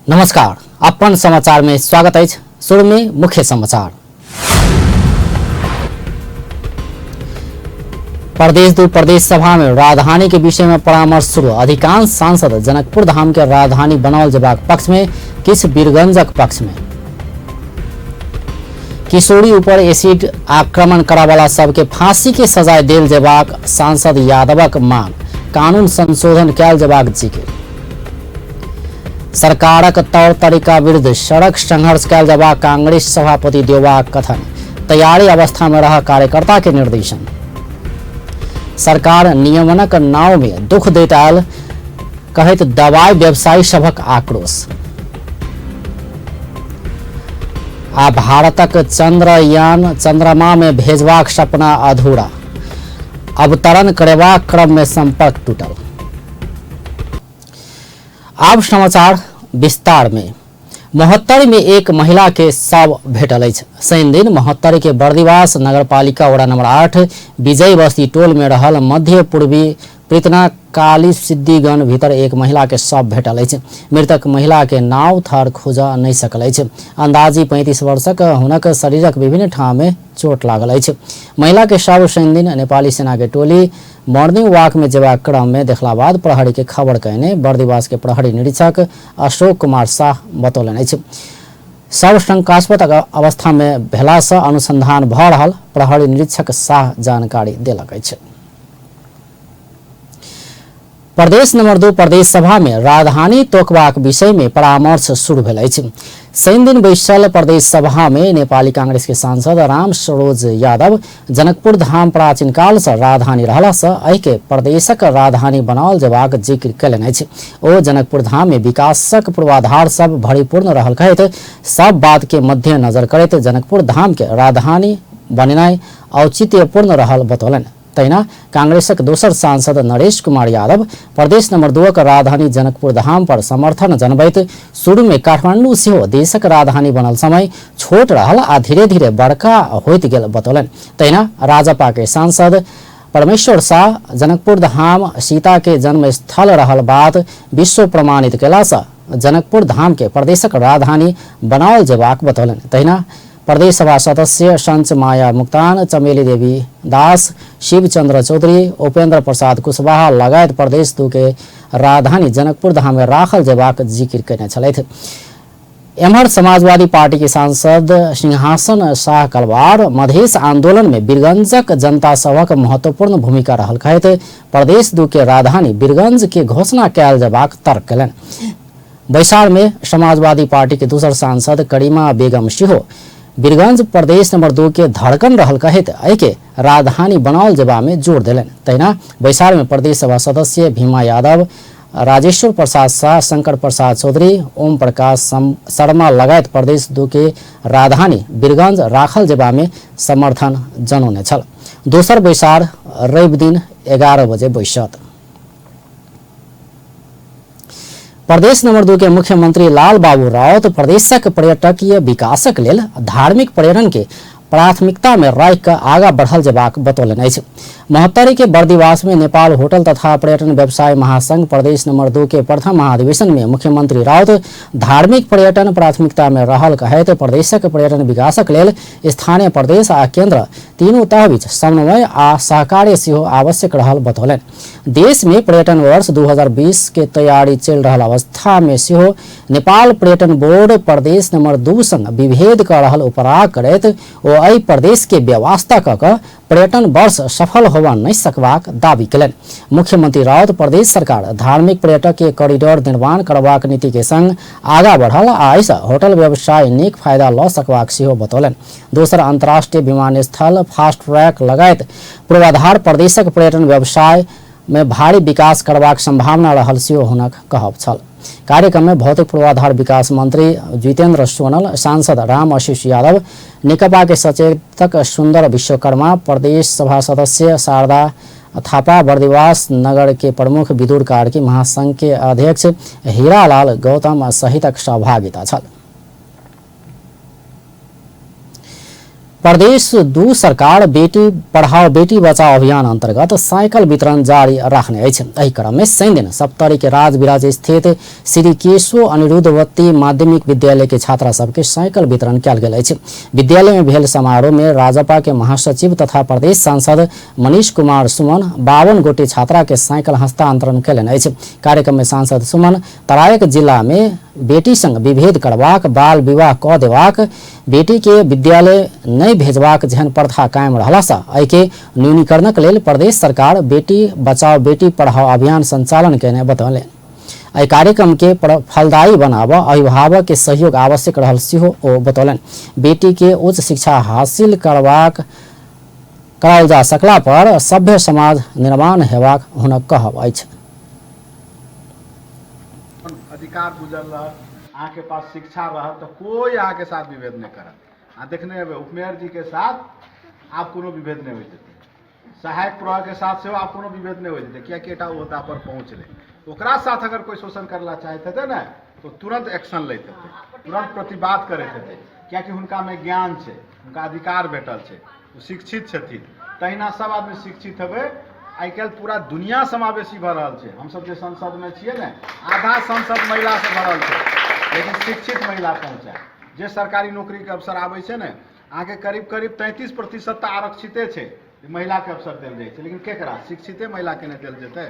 नमस्कार, अपन समाचार में स्वागत अछि। शुरू में मुख्य समाचार। प्रदेश दू प्रदेश सभा में राजधानी के विषय में परामर्श शुरू। अधिकांश सांसद जनकपुर धाम के राजधानी बनाओल जेबाक पक्ष में, किछु वीरगंजक पक्ष में। किशोरी ऊपर एसिड आक्रमण करऽवला सबके फांसी के सजाय देल जेबाक सांसद यादवक मांग। कानून संशोधन कयल जेबाक जिक्र। सरकारक तौर तरीका विरुद्ध सड़क संघर्ष कयल जेबाक कांग्रेस सभापति देउबाक कथन। तैयारी अवस्था में रह कार्यकर्ता के निर्देशन। सरकार नियमनक नाव में दुख दैत आयल कहैत दवाई व्यवसायी सभक आक्रोश। आ भारतक चंद्रयान चंद्रमा में भेजबाक सपना अधूरा। अवतरण करेबाक क्रम में संपर्क टूटल। आब समाचार विस्तार में। महोत्तरी में एक महिला के शव भेटल अछि। शनि दिन महोत्तरी के बर्दिवास नगरपालिका वडा नंबर 8 विजय बस्ती टोल में रहल मध्य पूर्वी प्रीतना काली सिद्धिगण भीतर एक महिला के शव भेटल अछि। मृतक महिला के नाव थर खोजऽ नहि सकल अछि। अंदाजी 35 वर्षक हुनक शरीरक विभिन्न ठाम में चोट लागल अछि। महिला के शव शनि दिन नेपाली सेना के टोली मॉर्निंग वॉक में जेबाक क्रम में देखला बाद प्रहरी के खबर कयने बर्दिवास के प्रहरी निरीक्षक अशोक कुमार साह बतौलनि अछि। शव शंकास्पद अवस्था में भेला सँ अनुसंधान भ रहल प्रहरी निरीक्षक साह जानकारी देलक अछि। प्रदेश नंबर 2 प्रदेश सभा में राजधानी तोकबाक विषय में परामर्श शुरू भेल अछि। शनि दिन बैसल प्रदेश सभा में नेपाली कांग्रेस के सांसद राम सरोज यादव जनकपुर धाम प्राचीन काल सँ राजधानी रहला सँ एहि के प्रदेशक राजधानी बनाओल जेबाक जिक्र कयलनि अछि। ओ जनकपुर धाम में विकासक पूर्वाधार सब भरिपूर्ण रहल कहैत सब बात के मद्देनजर करैत जनकपुर धाम के राजधानी बनेनाइ औचित्यपूर्ण रहल बतौलनि। तहिना कांग्रेसक दोसर सांसद नरेश कुमार यादव प्रदेश नंबर 2 क राजधानी जनकपुर धाम पर समर्थन जनबैत शुरू में काठमांडू सेहो देशक राजधानी बनल समय छोट रहल आ धीरे धीरे बड़का होइत गेल बतौलनि। तहिना राजपा के सांसद परमेश्वर शाह जनकपुर धाम सीता के जन्मस्थल रहल बात विश्व प्रमाणित कयला सँ जनकपुर धाम के प्रदेशक राजधानी बनाओल जेबाक बतौलनि। तहिना प्रदेश सभा सदस्य संच माया मुक्तान, चमेली देवी दास, शिवचंद्र चौधरी, उपेंद्र प्रसाद कुशवाहा लगायत प्रदेश 2 के राजधानी जनकपुर धाम में राखल जेबाक जिक्र कयने छलथि। एम्हर समाजवादी पार्टी के सांसद सिंहासन शाह कलवार मधेश आंदोलन में वीरगंजक जनता सभक महत्वपूर्ण भूमिका रहल कहैत प्रदेश 2 के राजधानी वीरगंज के घोषणा कयल जेबाक तर्क कयलनि। बैसार में समाजवादी पार्टी के दोसर सांसद करीमा बेगम सेहो वीरगंज प्रदेश नंबर 2 के धड़कन रहल कहैत एहि के राजधानी बनाओल जेबा में जोर देलनि। तहिना बैसार में प्रदेश सभा सदस्य भीमा यादव, राजेश्वर प्रसाद शाह, शंकर प्रसाद चौधरी, ओम प्रकाश शर्मा लगायत प्रदेश 2 के राजधानी वीरगंज राखल जेबा में समर्थन जनौने छल। दोसर बैसार रवि दिन 11 बजे बैसत। प्रदेश नंबर 2 के मुख्यमंत्री लाल बाबू राउत प्रदेशक पर्यटकीय विकासक लेल धार्मिक पर्यटन के प्राथमिकता में राखि कऽ आगा बढ़ल जेबाक बतौलनि अछि। महोत्तरी के बर्दिवास में नेपाल होटल तथा पर्यटन व्यवसाय महासंघ प्रदेश नंबर 2 के प्रथम महाधिवेशन में मुख्यमंत्री राउत धार्मिक पर्यटन प्राथमिकता में रहल कहैत प्रदेशक पर्यटन विकासक लेल स्थानीय प्रदेश आ केंद्र तीनू तह बीच समन्वय आ सहकार्य सेहो आवश्यक रहल बतौलनि। देश में पर्यटन वर्ष 2020 के तैयारी चलि रहल अवस्था में सेहो नेपाल पर्यटन बोर्ड प्रदेश नंबर 2 संग विभेद क रहल उपराग करैत ओ एहि प्रदेश के व्यवस्था क क पर्यटन वर्ष सफल होबऽ नहि सकबाक दावी केलनि। मुख्यमंत्री राउत प्रदेश सरकार धार्मिक पर्यटक के कॉरिडोर निर्माण करबाक नीति के संग आगा बढ़ल आ एहिसँ होटल व्यवसाय नीक फायदा लऽ सकबाक सेहो बतौलनि। दोसर अंतर्राष्ट्रीय विमानस्थल, फास्ट ट्रैक लगायत पूर्वाधार प्रदेशक पर्यटन व्यवसाय में भारी विकास करबाक संभावना रहल सेहो हुनक कहब छल। कार्यक्रम में भौतिक पूर्वाधार विकास मंत्री जितेंद्र सोनल, सांसद राम आशीष यादव, नेकपा के सचेतक सुंदर विश्वकर्मा, प्रदेश सभा सदस्य शारदा थापा, बर्दिवास नगर के प्रमुख विदुर कार्की, महासंघ के अध्यक्ष हीरालाल गौतम सहितक सहभागिता छल। प्रदेश 2 सरकार बेटी पढ़ाओ बेटी बचाओ अभियान अंतर्गत साइकिल वितरण जारी राखने अछि। एहि क्रम में शनि दिन सप्तरी के राजविराज स्थित श्री केशव अनिरुद्धवती माध्यमिक विद्यालय के छात्रा सबके साइकिल वितरण कयल गेल अछि। विद्यालय में भेल समारोह में राजपा के महासचिव तथा प्रदेश सांसद मनीष कुमार सुमन 52 गोटे छात्रा के साइकिल हस्तांतरण कयलनि अछि। कार्यक्रम में सांसद सुमन तरायक जिला में बेटी संग विभेद करबाक, बाल विवाह क देबाक, बेटी के विद्यालय नहि भेजबाक जेहन प्रथा कायम रहलासँ एहिके न्यूनीकरणक लेल प्रदेश सरकार बेटी बचाओ बेटी पढ़ाओ अभियान संचालन कयने बतौलनि। एहि कार्यक्रम के फलदायी बनाबऽ अभिभावक के सहयोग आवश्यक रहल सेहो ओ बतौलनि। बेटी के उच्च शिक्षा हासिल करबाक कराओल जा सकला पर सभ्य समाज निर्माण हेबाक हुनक कहब अछि। अधिकार बुझल रहत, अहाँके पास शिक्षा रहत तऽ कोइ अहाँके साथ विभेद नहि करत। अहाँ देखने हेबै उपमेयर जीके साथ आब कोनो विभेद नहि होइत हेतै, सहायक प्रवाहके साथ सेहो आब कोनो विभेद नहि होइत हेतै, किएकि एकटा ओहदा पर पहुँचलै। ओकरा साथ अगर कोइ शोषण करला चाहैत हेतै ने तऽ तुरन्त एक्शन लैत हेतै, तुरन्त प्रतिवाद करैत हेतै, किएकि हुनकामे ज्ञान छै, हुनका अधिकार भेटल छै, ओ शिक्षित छथिन। तहिना सब आदमी शिक्षित हेबै। आइ काल्हि पूरा दुनिया समावेशी भऽ रहल छै। हमसब जे संसदमे छियै ने, आधा संसद महिलासँ भरल छै, लेकिन शिक्षित महिला पहुँचाय। जे सरकारी नौकरीके अवसर आबै छै ने, अहाँके करीब करीब 33% तऽ आरक्षिते छै, महिलाके अवसर देल जाइ छै, लेकिन केकरा? शिक्षिते महिलाके नहि देल जेतै।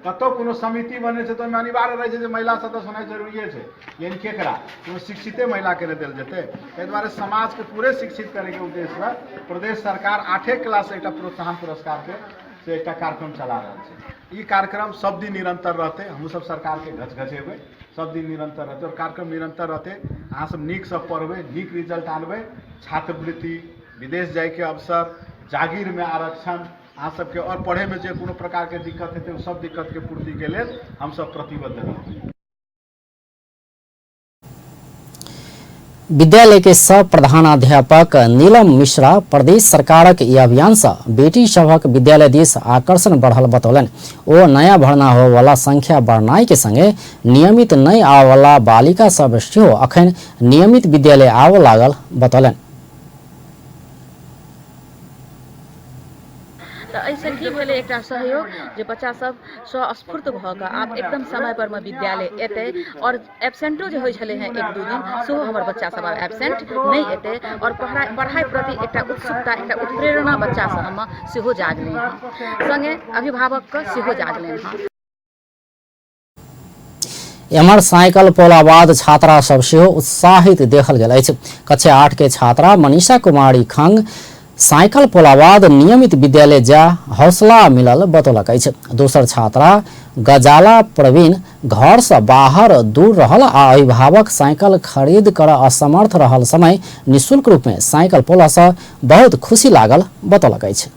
कतहु कोनो समिति बनै छै तऽ ओहिमे अनिवार्य रहै छै जे महिला सदस्य होनाइ जरूरिए छै, लेकिन केकरा? कोनो शिक्षिते महिलाके नहि देल जेतै। ताहि दुआरे समाजके पूरे शिक्षित करैके उद्देश्यसँ प्रदेश सरकार 8 क्लास एकटा प्रोत्साहन पुरस्कारके से एकटा कार्यक्रम चला रहल छै। ई कार्यक्रम सब दिन निरंतर रहतै। हमहूँ सब सरकारके घचघचेबै, सब दिन निरंतर रहतै और कार्यक्रम निरंतर रहतै। अहाँ सब नीकसँ पढ़बै, नीक रिजल्ट आनबै, छात्रवृत्ति, विदेश जाइके अवसर, जागीरमे आरक्षण, अहाँ सबके आओर पढ़ैमे जे कोनो प्रकारके दिक्कत हेतै ओ सब दिक्कतके पूर्तिके लेल हमसब प्रतिबद्ध रहबै। विद्यालय के सब प्रधानाध्यापक नीलम मिश्रा प्रदेश सरकारक ई अभियान सँ बेटी सभक विद्यालय दिस आकर्षण बढ़ल बतौलनि। ओ नया भर्ना होवला संख्या बढ़नाइ के संगे नियमित नहि आबऽवला बालिका सब सेहो अखन नियमित विद्यालय आबऽ लागल बतौलनि। तऽ एहिसँ की भेलै एकटा सहयोग जे बच्चासभ स्वस्फूर्त भऽ कऽ आब एकदम समयपरमे विद्यालय एतै आओर एबसेन्टो जे होइ छलै हेँ एक दू दिन सेहो हमर बच्चासभ आब एबसेन्ट नहि एतै आओर पढ़ाइ पढ़ाइ प्रति एकटा उत्सुकता, एकटा उत्प्रेरणा बच्चा सभमे सेहो जागलै हँ, सङ्गे अभिभावकके सेहो जागलनि हँ। एम्हर साइकिल पौला बाद छात्रा सब सेहो उत्साहित देखल गेल अछि। कक्षा 8 के छात्रा मनीषा कुमारी खंग साइकिल पौला बाद नियमित विद्यालय जा हौसला मिलल बतौलक अछि। दोसर छात्रा गजाला प्रवीण घर से बाहर दूर रहल आ अभिभावक साइकिल खरीद कर असमर्थ रहल समय निःशुल्क रूप में साइकिल पौला से बहुत खुशी लागल बतौलक अछि।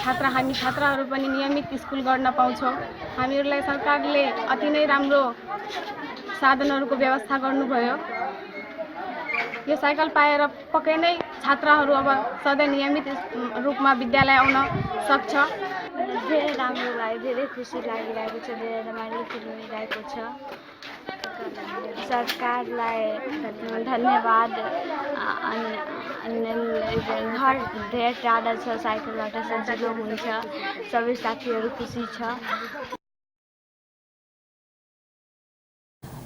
छात्रा हामी छात्राहरू पनि नियमित स्कुल गर्न पाउँछौँ। हामीहरूलाई सरकारले अति नै राम्रो साधनहरूको व्यवस्था गर्नुभयो। यो साइकल पाएर पक्कै नै छात्राहरू अब सधैँ नियमित रूपमा विद्यालय आउन सक्छ। धेरै राम्रो लाग्यो, धेरै खुसी लागिरहेको छ, धेरै रमाइलो फिल भइरहेको छ। सरकारलाई धन्यवाद। अनि घर धेरै टाढा छ, साइकलबाट सजिलो हुन्छ, सबै साथीहरू खुसी छ।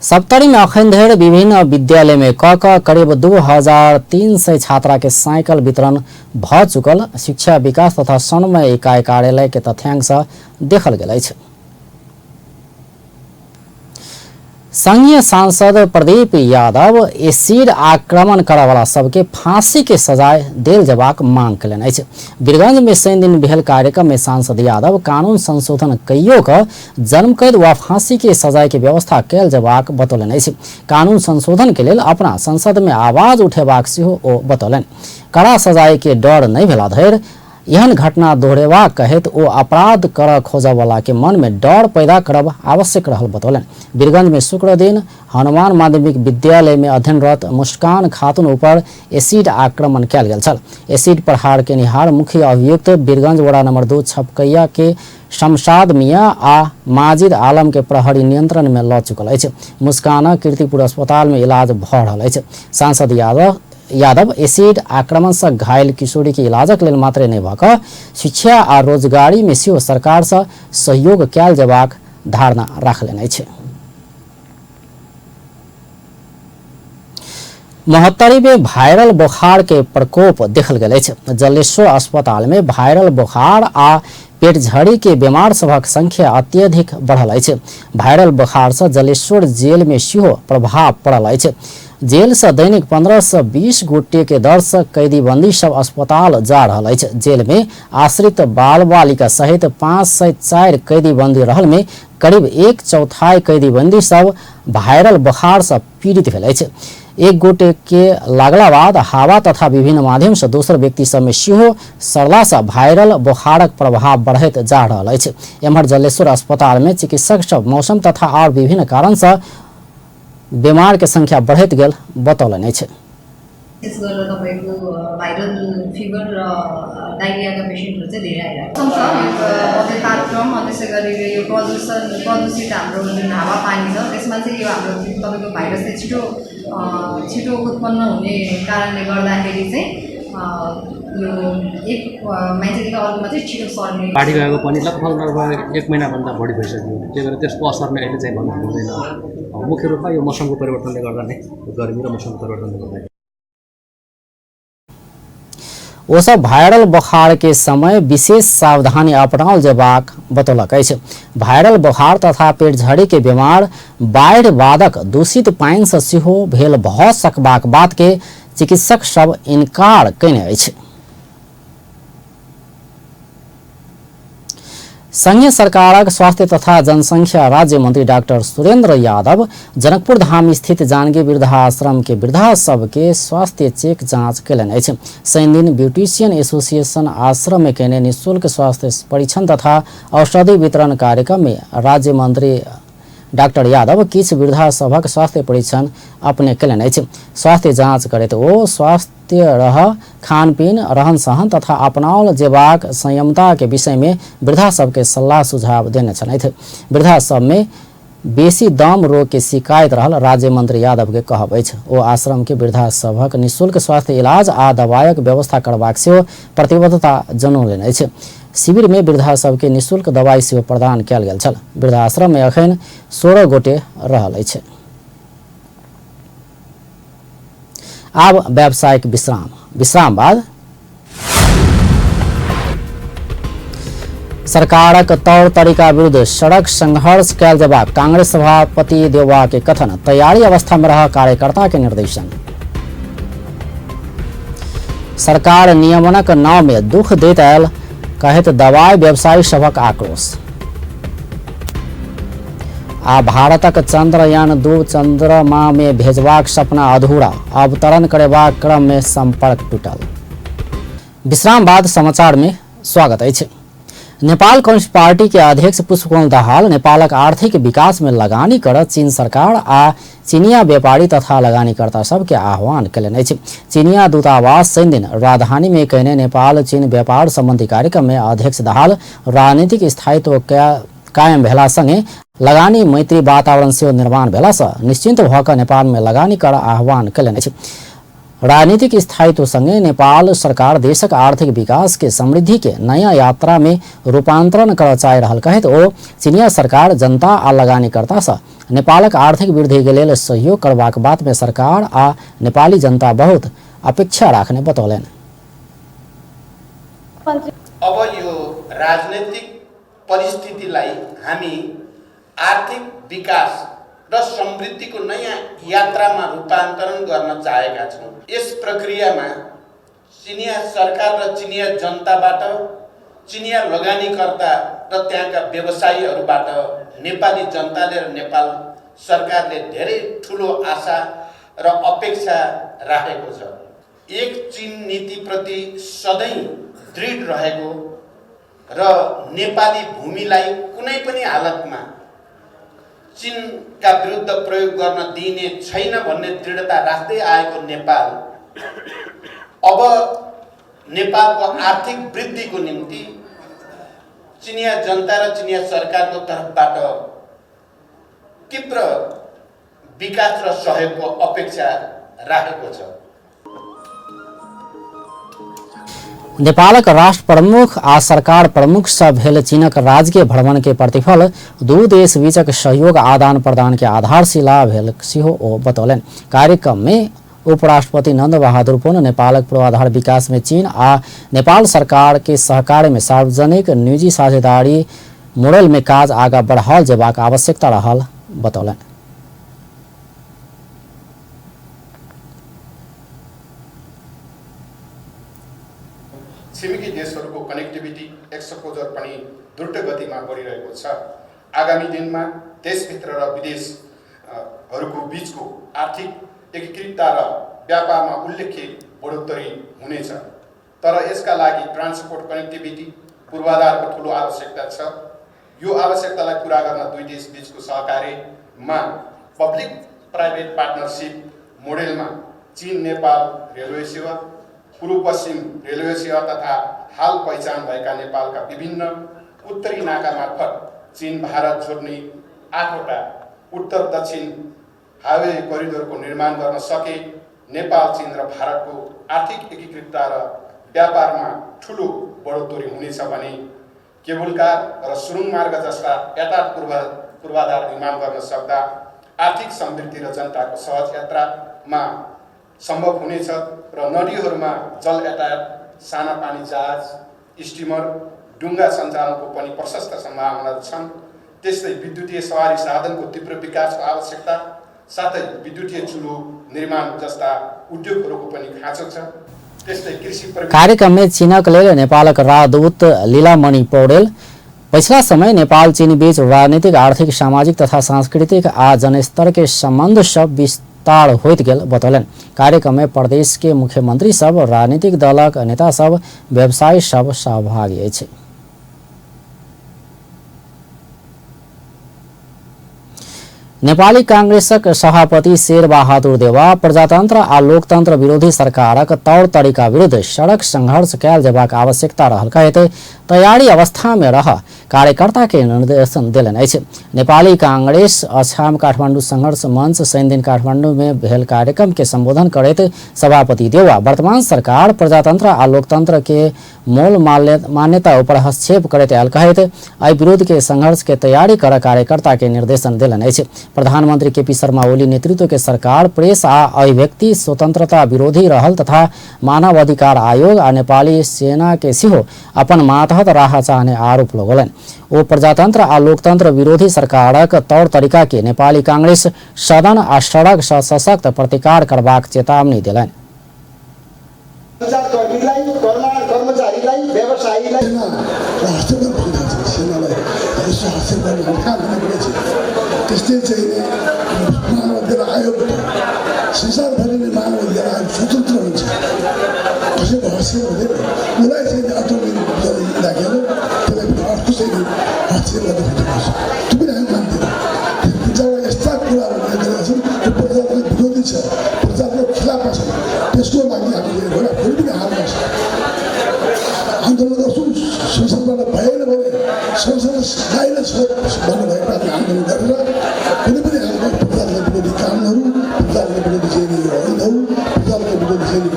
सप्तरी में अखन धरि विभिन्न विद्यालय में क क करीब 2300 छात्रा के साइकिल वितरण भ चुकल शिक्षा विकास तथा समन्वय इकाई कार्यालय के तथ्यांक से देखल गेल अछि। संघीय सांसद प्रदीप यादव एसिड आक्रमण करऽवला सबके फांसी के सजाय देल जेबाक मांग कयलनि अछि। वीरगंज में शनि दिन भेल कार्यक्रम में सांसद यादव कानून संशोधन कइयो क जन्मकैद वा फांसी के सजाय के व्यवस्था कयल जेबाक बतौलनि अछि। कानून संशोधन के लेल अपना संसद में आवाज उठेबाक सेहो ओ बतौलनि। कड़ा सजाय के डर नहि भेला धरि एहन घटना दोहरेबाक कहैत ओ अपराध करऽ खोजऽवला के मन में डर पैदा करब आवश्यक रहल बतौलनि। वीरगंज में शुक्र दिन हनुमान माध्यमिक विद्यालय में अध्ययनरत मुस्कान खातून ऊपर एसिड आक्रमण कयल गेल छल। एसिड प्रहार केनिहार मुख्य अभियुक्त वीरगंज वडा नंबर 2 छपकैया के शमशाद मियां आ माजिद आलम के प्रहरी नियंत्रण में ल चुकल अछि। मुस्कान कीर्तिपुर अस्पताल में इलाज भ रहल अछि। सांसद यादव यादव एसिड आक्रमण से घायल किशोरी के इलाजक लेल मात्रे नहि भऽ कऽ शिक्षा आ रोजगारी में सेहो सरकार से सहयोग कयल जेबाक धारणा राखलनि अछि। महोत्तरी में वायरल बुखार के प्रकोप देखल गेल अछि। जलेश्वर अस्पताल में वायरल बुखार आ पेटझड़ी के बीमार सभक संख्या अत्यधिक बढ़ल अछि। वायरल बुखार से जलेश्वर जेल में सेहो प्रभाव पड़ल अछि। जेल से दैनिक 15 से 20 गोटे के दर से कैदी बंदी सब अस्पताल जा रहल अछि। जेल में आश्रित बाल बालिका सहित 504 कैदी बंदी रहल में करीब 1/4 कैदी बंदी सब वायरल बुखार से पीड़ित भेल अछि। एक गोटे के लागला बाद हवा तथा विभिन्न माध्यम से दोसर व्यक्ति सब में सेहो सरला से वायरल बुखारक प्रभाव बढ़ैत जा रहल अछि। एम्हर जलेश्वर अस्पताल में चिकित्सक सब मौसम तथा और विभिन्न कारण से बीमार के संख्या बढ़ैत गेल बतौलनि अछि। विशेष गरेर तपाईँको भाइरल फिभर र डाइरियाका पेसेन्टहरू चाहिँ धेरै आइरहेको छ। यो तापक्रम, त्यसै गरी यो प्रदूषित हाम्रो जुन हावापानी छ त्यसमा चाहिँ यो हाम्रो तपाईँको भाइरस चाहिँ छिटो छिटो उत्पन्न हुने कारणले गर्दाखेरि चाहिँ यो एक मान्छेदेखि अर्कोमा चाहिँ छिटो सर्ने। बाढी गएको पनि लगभग लगभग 1 महिनाभन्दा बढी भइसक्यो, त्यही भएर त्यसको असर नै अहिले चाहिँ भन्नु हुँदैन। मुख्य रूपमा यो मौसमको परिवर्तनले गर्दा नै, गर्मी र मौसमको परिवर्तनले गर्दा। ओ सब वायरल बुखार के समय विशेष सावधानी अपनाओल जेबाक बतौलक अछि। वायरल बुखार तथा पेटझड़ी के बीमार बाढ़ि बादक दूषित पानि से सेहो भेल भऽ सकबाक बात के चिकित्सक सब इनकार कयने अछि। संघीय सरकारक स्वास्थ्य तथा जनसंख्या राज्य मंत्री डाक्टर सुरेंद्र यादव जनकपुर धाम स्थित जानकी वृद्धाश्रम के वृद्धा सबके स्वास्थ्य चेक जांच कयलनि अछि। शनिदिन ब्यूटिशियन एसोसिएशन आश्रम में कयने निःशुल्क स्वास्थ्य परीक्षण तथा औषधि वितरण कार्यक्रम में राज्य मंत्री डाक्टर यादव किछु वृद्धा सभक स्वास्थ्य परीक्षण अपने कयलनि अछि। स्वास्थ्य जांच करैत ओ स्वास्थ्य रह खानपीन रहन सहन तथा अपनाओल जेबाक संयमता के विषय में वृद्धा सबके सल्लाह सुझाव देने छलथि। वृद्धा सब में बेसी दम रोग के शिकायत रहल राज्य मंत्री यादव के कहब अछि। ओ आश्रम के वृद्धा सभक निःशुल्क स्वास्थ्य इलाज आ दवाइक व्यवस्था करबाक सेहो प्रतिबद्धता जनौलनि अछि। शिविर में वृद्धा सबके निःशुल्क दवाई सेहो प्रदान कयल गेल छल। वृद्धाश्रम में अखन 16 गोटे रहल अछि। आब व्यावसायिक विश्राम, विश्राम बाद सरकारक तौर तरीका विरुद्ध सड़क संघर्ष कयल जेबाक कांग्रेस सभापति देउवा के कथन, तैयारी अवस्था में रह कार्यकर्ता के निर्देशन। सरकार नियमनक नाव में दुख दैत आयल कहैत दवाई व्यवसायी सभक आक्रोश। आ भारतक चंद्रयान 2 चंद्रमा में भेजबाक सपना अधूरा, अवतरण करेबाक क्रम में संपर्क टूटल। विश्राम बाद समाचार में स्वागत अछि। नेपाल कम्युनिस्ट पार्टी के अध्यक्ष पुष्पकमल दाहाल नेपालक आर्थिक विकास में लगानी कर चीन सरकार आ चीनिया व्यापारी तथा लगानीकर्ता सबके आह्वान कयलनि अछि। चीनिया दूतावास शनिदिन राजधानी में कयने नेपाल चीन व्यापार संबंधी कार्यक्रम में अध्यक्ष दाहाल राजनीतिक स्थायित्व कायम भेला संगे लगानी मैत्री वातावरण सेहो निर्माण भेला सँ निश्चिन्त भऽ कऽ नेपाल में लगानी कर आह्वान कयलनि अछि। राजनीतिक स्थायित्व संगे नेपाल सरकार देशक आर्थिक विकास के समृद्धि के नया यात्रा में रूपांतरण कर चाहि रहल कहैत ओ चीनिया सरकार जनता आ लगानीकर्ता सँ नेपालक आर्थिक वृद्धि के लेल सहयोग करबाक बात में सरकार आ नेपाली जनता बहुत अपेक्षा राखने बतौलनि। अब यो राजनीतिक परिस्थितिलाई हामी आर्थिक विकास र समृद्धिको नयाँ यात्रामा रूपान्तरण गर्न चाहेका छौँ। यस प्रक्रियामा चिनिया सरकार र चिनिया जनताबाट, चिनिया लगानीकर्ता र त्यहाँका व्यवसायीहरूबाट नेपाली जनताले र नेपाल सरकारले धेरै ठुलो आशा र अपेक्षा राखेको छ। एक चीन नीतिप्रति सधैँ दृढ रहेको र नेपाली भूमिलाई कुनै पनि हालतमा चीनका विरुद्ध प्रयोग गर्न दिइने छैन भन्ने दृढता राख्दै आएको नेपाल अब नेपालको आर्थिक वृद्धिको निम्ति चिनिया जनता र चिनिया सरकारको तर्फबाट तीव्र विकास र सहयोगको अपेक्षा राखेको छ। नेपालक राष्ट्र प्रमुख आ सरकार प्रमुख सँ भेल चीनक राजकीय भ्रमण के प्रतिफल दू देश बीचक सहयोग आदान प्रदान के आधारशिला भेल सेहो ओ बतौलनि। कार्यक्रम में उपराष्ट्रपति नंद बहादुर पुन नेपालक पूर्वाधार विकास में चीन आ नेपाल सरकार के सहकार्य में सार्वजनिक निजी साझेदारी मोडल में काज आगा बढ़ाओल जेबाक आवश्यकता रहल बतौलनि। छिमेकी देशहरूको कनेक्टिभिटी एक्सपोजर पनि द्रुत गतिमा बढिरहेको छ। आगामी दिनमा देशभित्र र विदेशहरूको बीचको आर्थिक एकीकृतता र व्यापारमा उल्लेख्य बढोत्तरी हुनेछ। तर यसका लागि ट्रान्सपोर्ट कनेक्टिभिटी पूर्वाधारको ठूलो आवश्यकता छ। यो आवश्यकतालाई पुरा गर्न दुई देश बीचको सहकार्यमा पब्लिक प्राइभेट पार्टनरसिप मोडेलमा चीन नेपाल रेलवे सेवा, पूर्व पश्चिम रेलवे सेवा तथा हाल पहिचान भएका नेपालका विभिन्न उत्तरी नाका मार्फत चीन भारत जोड्ने 8वटा उत्तर दक्षिण हाईवे करिडोरको निर्माण गर्न सके नेपाल, चीन र भारतको आर्थिक एकीकृतता र व्यापारमा ठूलो बढोत्तरी हुनेछ भने केबुल कार र सुरुङ मार्ग जस्ता यातायात पूर्वाधार निर्माण गर्न सक्दा आर्थिक समृद्धि र जनताको सहज यात्रामा सम्भव हुनेछ र नदीहरूमा जल यातायात, साना पानी जहाज, स्टिमर, डुङ्गा सञ्चालनको पनि प्रशस्त सम्भावना छन्। त्यस्तै विद्युतीय सवारी साधनको तीव्र विकासको आवश्यकता, साथै विद्युतीय चुलो निर्माण जस्ता उद्योगहरूको पनि खाँचो छ। त्यस्तै कृषि कार्यक्रम में चीनक लेल नेपालक राजदूत लीलामणि पौडेल पछिला समय नेपाल चीन बीच राजनीतिक, आर्थिक, सामाजिक तथा सांस्कृतिक आ जनस्तर के संबंध सब विस्तार होइत गेल बतौलनि। कार्यक्रम में प्रदेश के मुख्यमंत्री सब, राजनीतिक दलक नेता सब, व्यवसायी सब सहभागी अछि। नेपाली कांग्रेसक सभापति शेरबहादुर देवा प्रजातंत्र आ लोकतंत्र विरोधी सरकारक तौर तरीका विरुद्ध सड़क संघर्ष कयल जेबाक आवश्यकता रहल कहैत तैयारी अवस्था में रह कार्यकर्ता के निर्देशन देलनि अछि। नेपाली कांग्रेस अछाम काठमाडौँ संघर्ष मंच शनिदिन काठमाडौँ में भेल कार्यक्रम के संबोधन करैत सभापति देवा वर्तमान सरकार प्रजातंत्र आ लोकतंत्र के मूल मान्यता ऊपर हस्तक्षेप करैत आयल कहैत एहि विरुद्ध के संघर्ष के तैयारी कर कार्यकर्ता के निर्देशन देलनि अछि। प्रधानमंत्री केपी शर्मा ओली नेतृत्व के सरकार प्रेस आ अभिव्यक्ति स्वतंत्रता विरोधी रहल तथा मानव अधिकार आयोग आ नेपाली सेना के सेहो अपन मातहत राह चाहने आरोप लगौलनि। ओ प्रजातंत्र आ लोकतंत्र विरोधी सरकारक तौर तरीका के नेपाली कांग्रेस सदन आ सड़क सँ सशक्त प्रतिकार करबाक चेतावनी देलनि। त्यस्तै चाहिँ मानव अधिकार आयोग संसारभरि नै मानव अधिकार आयोग स्वतन्त्र हुन्छ, कसैको हस्तक्षेप हुँदैन। उसलाई चाहिँ अटोमी राखेर त्यसलाई पनि अर्को चाहिँ हस्तक्षेप गर्न खोजेको छ, त्यो पनि हामी मान्दैनौँ। जब यस्ता कुराहरू गरेका छन् त्यो प्रजातन्त्र विरोधी छ, प्रजातन्त्रको खिलाफमा छ, त्यसको लागि हामीले एउटा कुनै पनि हालमा आन्दोलन गर्छौँ। संसदबाट भएन भने संसद बाहिर छ भन्नुभएको हामी आन्दोलन गरेर कुनै पनि हालमा प्रजातन्त्र विरोधी कानुनहरू, प्रजातन्त्र विरोधी चाहिँ ऐनहरू, प्रजातन्त्र विरोधी चाहिँ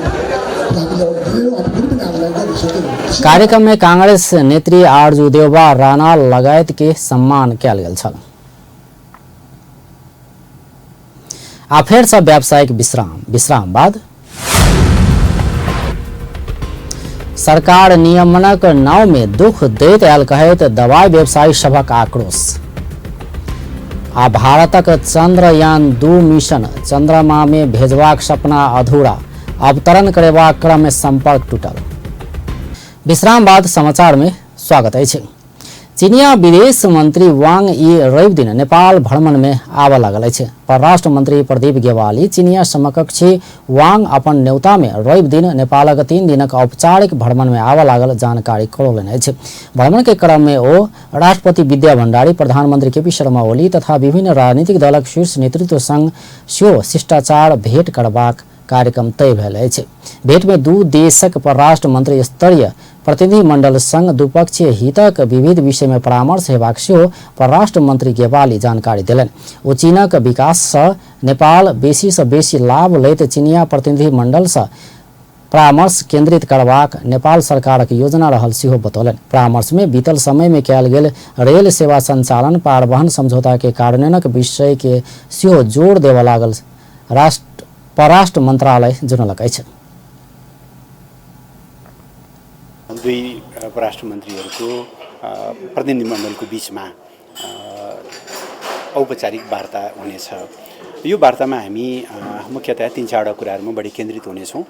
हामी ल्याउन दिँदैनौँ। हामी कुनै पनि हालमा गर्न सक्दैनौँ। कार्यक्रम में कांग्रेस नेत्री आरजू देउबा राणा लगायत के सम्मान कयल गेल छल। आ फेर सब व्यावसायिक विश्राम बाद सरकार नियमनक नाव में दुख दैत आयल कहैत दवाई व्यवसायी सभक आक्रोश। आ भारतक चंद्रयान 2 मिशन चंद्रमा में भेजबाक सपना अधूरा, अवतरण करेबाक क्रम में संपर्क टूटल। विश्राम बाद समाचार में स्वागत अछि। चीनिया विदेश मंत्री वांग यी रवि दिन नेपाल भ्रमण में आबऽ लागल अछि। परराष्ट्र मंत्री प्रदीप गेवाली चीनिया समकक्षी वांग अपन न्योता में रवि दिन नेपालक 3 दिनक औपचारिक भ्रमण में आबऽ लागल जानकारी करौलनि अछि। भ्रमण के क्रम में ओ राष्ट्रपति विद्या भण्डारी, प्रधानमंत्री केपी शर्मा ओली तथा विभिन्न राजनीतिक दलक शीर्ष नेतृत्व संग सेहो शिष्टाचार भेट करबाक कार्यक्रम तय भेल अछि। भेट में दू देशक परराष्ट्र मंत्री स्तरीय प्रतिनिधिमंडल संग द्विपक्षीय हितक विविध विषय में परामर्श हेबाक सेहो परराष्ट्र मंत्री गेवाली जानकारी देलनि। ओ चीनक विकास सँ नेपाल बेसी सँ बेसी लाभ लैत चीनिया प्रतिनिधिमंडल सँ परामर्श केंद्रित करबाक नेपाल सरकारक योजना रहल सेहो बतौलनि। परामर्श में बीतल समय में कयल गेल रेल सेवा संचालन पारवहन समझौता के कार्यान्वयनक विषय के सेहो जोर देबय लागल राष्ट्र परराष्ट्र मंत्रालय जनौलक अछि। दुई परराष्ट्र मन्त्रीहरूको प्रतिनिधिमण्डलको बीचमा औपचारिक वार्ता हुनेछ। यो वार्तामा हामी मुख्यतया तीन चारवटा कुराहरूमा बढी केन्द्रित हुनेछौँ।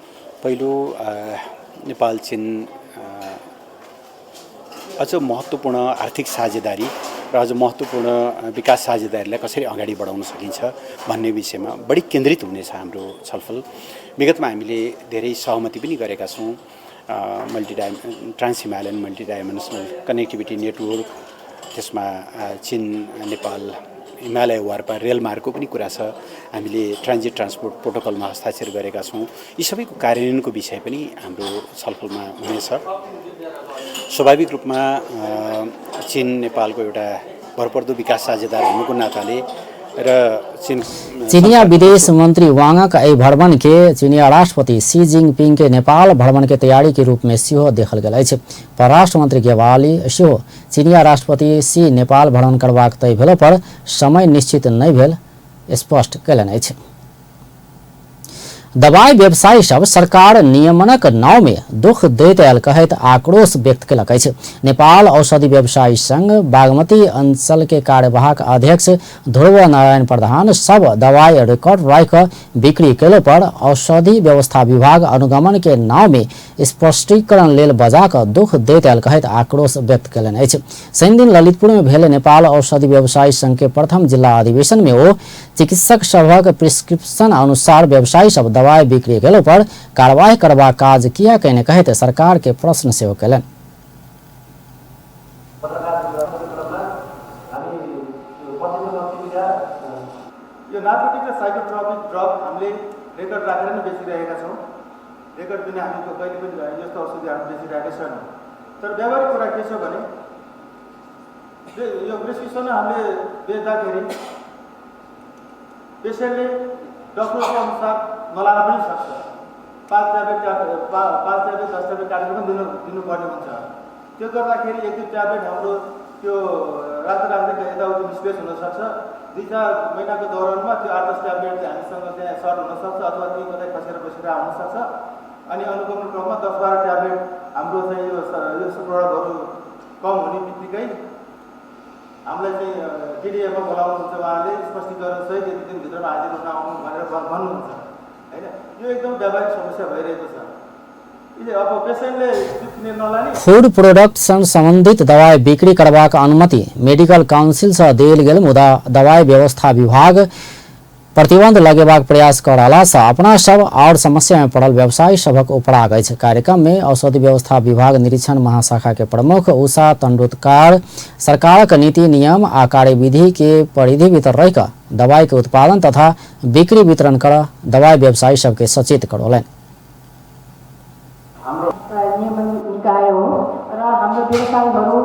पहिलो, नेपाल चीन अझ महत्त्वपूर्ण आर्थिक साझेदारी र अझ महत्त्वपूर्ण विकास साझेदारीलाई कसरी अगाडि बढाउन सकिन्छ भन्ने विषयमा बढी केन्द्रित हुनेछ हाम्रो छलफल। विगतमा हामीले धेरै सहमति पनि गरेका छौँ। Multi trans Himalayan multi dimensional connectivity network, त्यसमा चीन नेपाल हिमालय वारपार रेलमार्गको पनि कुरा छ। हामीले ट्रान्जिट ट्रान्सपोर्ट प्रोटोकलमा हस्ताक्षर गरेका छौँ। यी सबैको कार्यान्वयनको विषय पनि हाम्रो छलफलमा हुनेछ। स्वाभाविक रूपमा चीन नेपालको एउटा भरपर्दो विकास साझेदार हुनुको नाताले र चीन चीनिया विदेश मंत्री वांगक एहि भ्रमण के चीनिया राष्ट्रपति शी जिनपिंग के नेपाल भ्रमण के तैयारी के रूप में सेहो देखल गेल अछि। परराष्ट्र मंत्री गेवाली सेहो चीनिया राष्ट्रपति शी नेपाल भ्रमण करबाक तय भेलो पर समय निश्चित नहि भेल स्पष्ट कयलनि अछि। दवाई व्यवसायी सब सरकार नियमनक नाव में दुख दैत आयल कहैत आक्रोश व्यक्त केलक अछि। नेपाल औषधि व्यवसायी संघ बागमती अंचल के कार्यवाहक अध्यक्ष ध्रुव नारायण प्रधान सब दवाई रिकॉर्ड राखि बिक्री केलो पर औषधि व्यवस्था विभाग अनुगमन के नाव में स्पष्टीकरण लेल बजा कऽ दुख दैत आयल कहैत आक्रोश व्यक्त कयलनि अछि। शनिदिन ललितपुर में भेल नेपाल औषधि व्यवसायी संघ के प्रथम जिला अधिवेशन में ओ चिकित्सक सभक प्रिस्क्रिप्शन अनुसार व्यवसायी सब दवाई बिक्री केलो पर कार्रवाई करबाक काज किया कयने कहैत सरकार के प्रश्न सेहो कयलनि। यो नार्कोटिक र साइकोट्रोपिक ड्रग हामीले रेकर्ड राखेर नै बेचिरहेका छौँ। रेकर्ड बिना हामी कहिले पनि यस्तो औषधि हामी बेचिरहेकै छैनौँ। तर व्यावहारिक कुरा के छ भने यो प्रिस्क्रिप्सन हामीले बेच्दाखेरि पेसेन्टले डक्टरको अनुसार नलान पनि सक्छ। 5 ट्याब्लेट 5 ट्याब्लेट 10 ट्याब्लेट काटेर पनि दिनुपर्ने हुन्छ। त्यो गर्दाखेरि 1-2 ट्याब्लेट हाम्रो त्यो राख्दा राख्दै यताउति मिसप्लेस हुनसक्छ। 2-4 महिनाको दौरानमा त्यो 8-10 ट्याब्लेट चाहिँ हामीसँग त्यहाँ सर्ट हुनसक्छ अथवा ती कतै खसेर बसेर आउनसक्छ। अनि अनुगमन क्रममा 10-12 ट्याब्लेट हाम्रो चाहिँ यो प्रडक्टहरू कम हुने बित्तिकै हामीलाई चाहिँ डिडिएमा बोलाउनुहुन्छ। उहाँले स्पष्टीकरण सहित यति दिनभित्रमा हाजिर हुन आउनु भनेर भन्नुहुन्छ होइन। यो एकदम व्यावहारिक समस्या भइरहेको छ। अब पेसेन्टले नलाने फूड प्रोडक्ट सँ संबंधित दवाई बिक्री करबाक अनुमति मेडिकल काउंसिल सँ देल गेल, मुदा दवाई व्यवस्था विभाग प्रतिबंध लगेबाक प्रयास क रहला सँ अपना सब और समस्या में पड़ल व्यवसायी सभक उपराग अछि। कार्यक्रम में औषधि व्यवस्था विभाग निरीक्षण महाशाखा के प्रमुख उषा तंडुतकार सरकारक नीति नियम आ कार्यविधि के परिधि भीतर रहि कऽ दवाई के उत्पादन तथा बिक्री वितरण कर दवाई व्यवसायी सबके सचेत करौलनि। हाम्रो नियमन निकाय हो र हाम्रो व्यवसायीहरू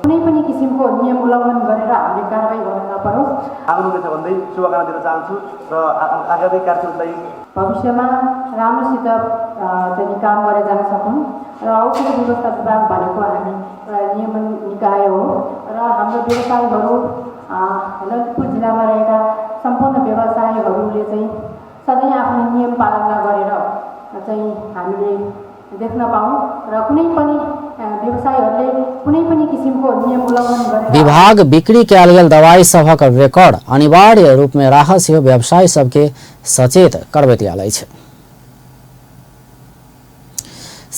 कुनै पनि किसिमको नियम उल्लङ्घन गरेर हामीले कारवाही गर्न नपरोस् आउनुहुनेछ भन्दै शुभकामना दिन चाहन्छु र आगामी कार्यक्रमलाई भविष्यमा राम्रोसित चाहिँ काम गरेर जान सकौँ। र औषधि व्यवस्था विभाग भनेको हामी नियमन निकाय हो र हाम्रो व्यवसायीहरू ललितपुर जिल्लामा रहेका सम्पूर्ण व्यवसायीहरूले चाहिँ सधैँ आफ्नो नियम पालना गरेर चाहिँ हामीले देख्न पाऊँ र कुनै पनि व्यवसायीहरूले कुनै पनि किसिमको नियम उल्लङ्घन गरेर विभाग बिक्री कयल गेल दवाई सभक रिकॉर्ड अनिवार्य रूप में राखल सेहो व्यवसायी सबके सचेत करबैत आयल अछि।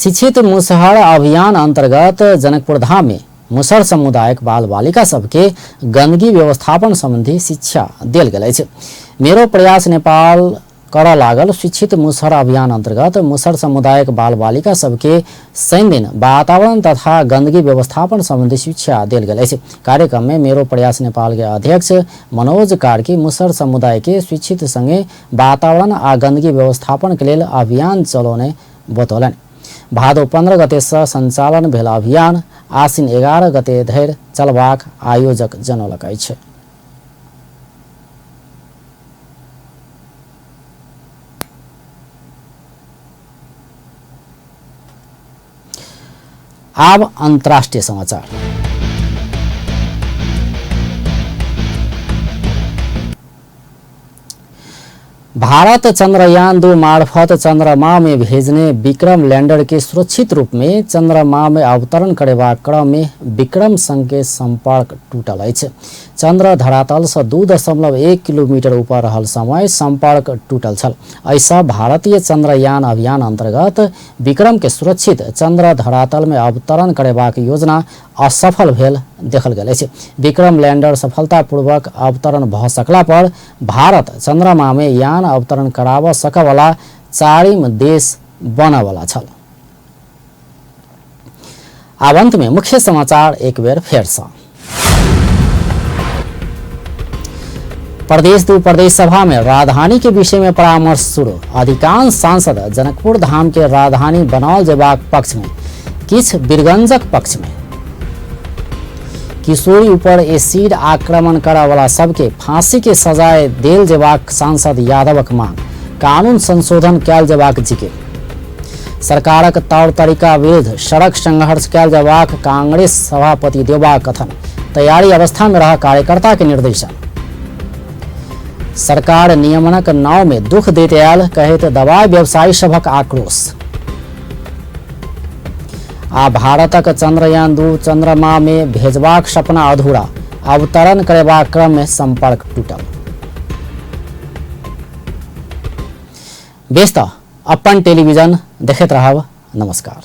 शिक्षित मुसहर अभियान अंतर्गत जनकपुर धाम में मुसहर समुदायक बाल बालिका सबके गंदगी व्यवस्थापन संबंधी शिक्षा देल गेल अछि। मेरो प्रयास नेपाल करऽ लागल शिक्षित मुसहर अभियान अंतर्गत मुसहर समुदायक बाल बालिका सबके शनि दिन वातावरण तथा गंदगी व्यवस्थापन संबंधी शिक्षा देल गेल अछि। कार्यक्रम में मेरो प्रयास नेपाल के अध्यक्ष मनोज कार्की मुसहर समुदाय के शिक्षित संगे वातावरण आ गंदगी व्यवस्थापन के लेल अभियान चलौने बतौलनि। भादो 15 गते से संचालन भेल अभियान आसिन 11 गते धरि चलबाक आयोजक जनौलक अछि। आब अंतर्राष्ट्रीय समाचार। भारत चंद्रयान 2 मार्फत चंद्रमा में भेजने विक्रम लैंडर के सुरक्षित रूप में चंद्रमा में अवतरण करेबाक क्रम में विक्रम संग के संपर्क टूटल अछि। चंद्र धरातल से 2.1 किलोमीटर ऊपर रहल समय संपर्क टूटल छल। एहिसँ भारतीय चंद्रयान अभियान अंतर्गत विक्रम के सुरक्षित चंद्र धरातल में अवतरण करेबाक योजना असफल भेल देखल गेल अछि। विक्रम लैंडर सफलतापूर्वक अवतरण भ सकला पर भारत चंद्रमा में यान अवतरण कराबऽ सकऽवला चारिम देश बनऽवला छल। आब अंत में मुख्य समाचार एक बेर फेरसँ। प्रदेश 2 प्रदेश सभा में राजधानी के विषय में परामर्श शुरू। अधिकांश सांसद जनकपुर धाम के राजधानी बनाओल जेबाक पक्ष में, किछु बीरगंजक पक्ष में। किशोरी ऊपर एसिड आक्रमण करऽवला सबके फांसी के सजाय देल जेबाक सांसद यादवक मांग। कानून संशोधन कयल जेबाक जिकिर। सरकारक तौर तरीका विरुद्ध सड़क संघर्ष कयल जेबाक कांग्रेस सभापति देउबाक कथन। तैयारी अवस्था में रह कार्यकर्ता के निर्देशन। सरकार नियमनक नाव में दुख दैत आयल कहैत दवाई व्यवसायी सभक आक्रोश। आ भारतक चंद्रयान 2 चंद्रमा में भेजबाक सपना अधूरा, अवतरण करेबाक क्रम में संपर्क टूटल। बेस त अपन टेलीविजन देखैत रहब। नमस्कार।